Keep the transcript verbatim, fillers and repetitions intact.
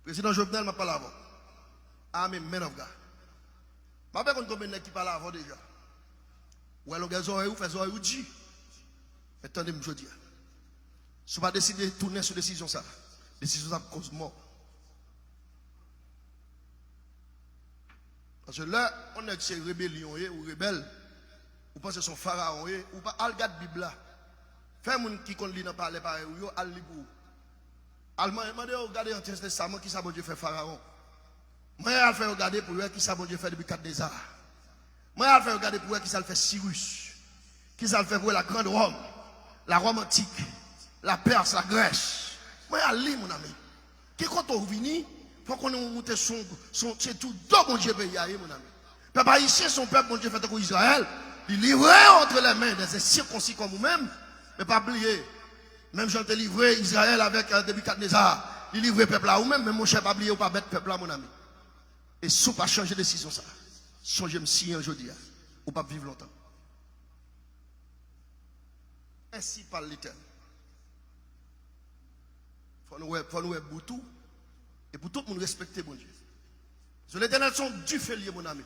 Prezidan Jovenel, m ap pale avè w. I'm a man of God. M ap konn konbyen nèg ki pale avè w deja. Ou wè longè zòrèy ou, fè zòrèy ou di. Men tande m jodi a. Si w pa deside tounen sou desizyon sa, desizyon sa ap koz mò. Paske lè yon nèg se rebelyon ye, ou rebèl, ou panse se yon farawon ye, ou pa al gad Bib la. Fè moun ki konn li nan palè parèy ou yo, al li pou ou. Al mande, mande yo gade Ansyen Testaman kisa Bondye fè farawon. Mwen al fè yo gade pou yo wè kisa Bondye fè Nebikadneza. Mwen al fè yo gade pou yo wè kisa l fè Siris. Kisa l fè pou la Grande Rome, la Rome antik, la Pès, la Grès. Mwen al li, mon ami. Ki kote w vini? Fò konnen ou moute son, son, se tou do Bondye peyi a ye, mon ami. Pèp ayisyen se yon pèp Bondye fè tankou Izrayèl. Li livre yo entre les mains des incirconcis comme ou menm. Men pa bliye, menm jan l te livre Izrayèl avèk euh, Nebikadneza, li livre pèp la ou menm. Men monchè, pa bliye ou pa bèt pèp la, mon ami. E si w pa chanje desizyon sa, sonje m siyen jodi a, ou p ap viv lontan. Ainsi parle l'Éternel. Fò nou wè, fò nou wè bout ou. E pou tout moun respekte Bondye. Paske Letènèl se yon dife l ye, mon ami.